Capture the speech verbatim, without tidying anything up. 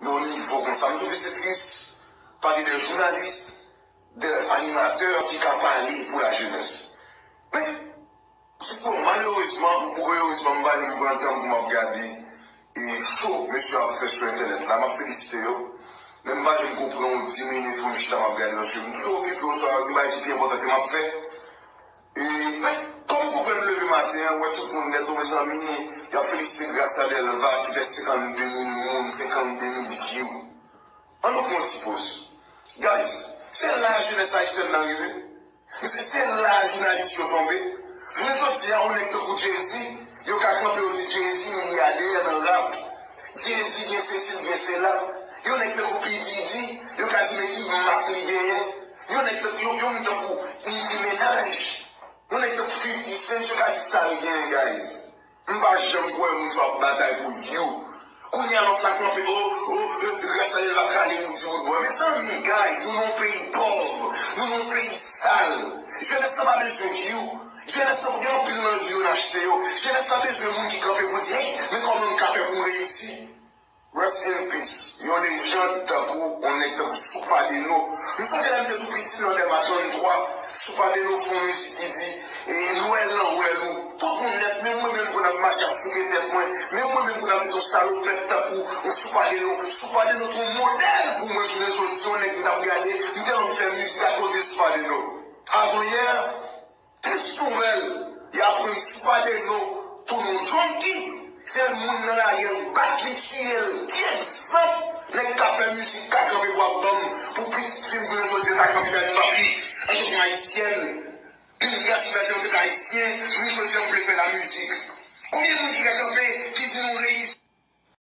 nan yon nivo konsa. M twouve se tris pa gen de jounalis, de animatè ki ka pale pou lajenès. Men, jis bon, malerezman ou erezman, m pa janm pran tan pou m ap gade e show mesye yo ap fè sou entènèt la. M ap felisite yo, men m pa janm ko pran yon dis minit pou m chita m ap gade, paske m toujou okipe, oswa gen bagay ki pi enpòtan ke m ap fè. E, men, kòm ou konprann, m leve maten an, wè tout moun nèt, o mezanmi, y ap felisite Gracia Delva ki fè senkannde mil moun, senkannde mil view. Ann nou pran yon ti poz. Guys, se la jenès ayisyèn nan rive. Mesye, se la jounalis yo tonbe. Jounen jodi a, yon nèg tankou Jay-Z, yo ka kanpe yo di Jay-Z milyadè nan rap. Jay-Z gen sesi, l gen sela. Yon nèg tankou P. Diddy, yo ka di men ki mak li genyen. Yon nèg tankou, yon, yon moun tankou Nicki Minaj, yon nèg tankou fifty Cent, yo ka di sa l genyen, guys. M pa janm kwè moun sa ap batay pou view. Kounye a lòt la kanpe, o, o, Gracia Delva prale ou di woodboy. Mezanmi, guys, nou nan yon peyi pòv, nou nan yon peyi sal. Jenès lan pa bezwen view. Jenès lan gen anpil nan view yo n achte yo. Jenès lan bezwen moun ki kanpe pou di, hey, men kòman m ka fè pou m reyisi? Rest in peace. Yon lejand tankou, yon nèg tankou Soupadeno. M sonje lè m te tou piti nan Dèlma tranntwa, Soupadeno fè yon mizik ki di, e, nwèl lan wèl ou. Tout moun nèt, menm mwen menm konn ap mache ap souke tèt mwen, menm mwen menm konn ap met yon salopèt tankou yon Soupadeno. Soupadeno te yon modèl pou mwen jounen jodi, yon nèg m t ap gade, m te anvi fè mizik akoz de Soupadeno. Avanyè, tris nouvèl, y aprann Soupadeno tounen yon junkie, se moun nan lari an bat li, tiye l. Ki egzanp nèg k ap fè mizik ka kanpe pou ap ban m, pou pitit fi m jounen jodi a ta kanpe ta di, papi, antanke yon ayisyèn, Plis Gracia Delva te antanke ayisyen, jounen jodi a m vle fè lamizik. Konbyen moun ki ka kanpe